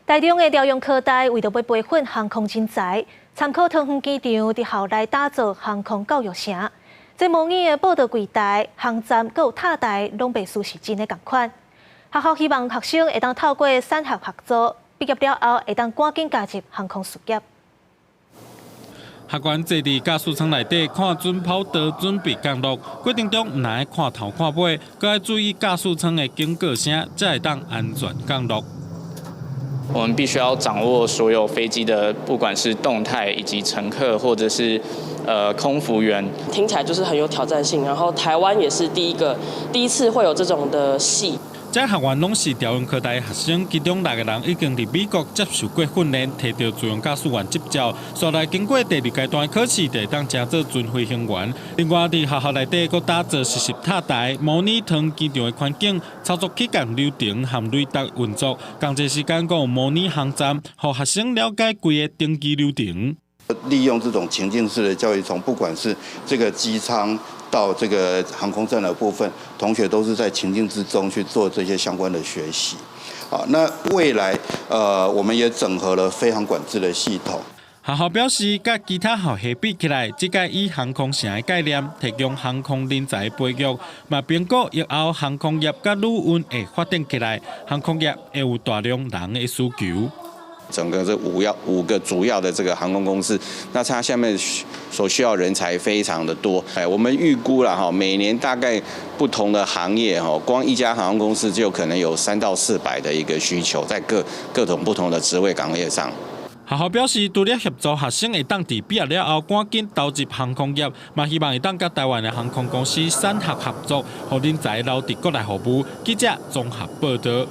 台中的朝陽科大為著欲培訓航空人才，參考桃園機場佇校內打造航空教育城。這模擬的報到櫃台、航站閣有塔台，攏袂輸是真的仝款。學校希望學生會當透過產學合作，畢業了後會當趕緊加入航空事業。學員坐佇駕駛艙內底看準跑道準備降落，過程中毋但愛看頭看尾，閣愛注意駕駛艙的警告聲，才會當安全降落。我們必須要掌握所有飛機的，不管是動態以及乘客，或者是空服員。聽起來就是很有挑戰性。然後台灣也是第一個第一次會有這種的系。這學員攏是朝陽科大的學生，其中六個人已經佇美國接受過訓練，提著自動駕駛員執照，紲來經過第二階段考試，就會當成做準飛行員。另外，佇學校內底閣打造實習塔台，模擬桃園機場的環境，操作起降流程和雷達運作，仝一時間閣有模擬航站，予學生了解規个登機流程。利用這種情境式的教育，從不管是這個機艙到這個航空站的部分，同學都是在情境之中去做這些相關的學習。好，那未來，我們也整合了飛航管制的系統。學校表示，佮其他校系比起來，這屆以航空城的概念提供航空人才培育，嘛評估以後航空業佮旅運會發展起來，航空業會有大量人的需求。整個這五個主要的這個航空公司，那它下面所需要人才非常的多。哎，我們預估了哈，每年大概不同的行業哈，光一家航空公司就可能有300到400的一個需求，在各種不同的職位崗位上。學校表示，除了協助學生會當佇畢業了後趕緊投入航空業，嘛希望會當佮台灣的航空公司產學合作，予人才留佇國內服務。記者綜合報導。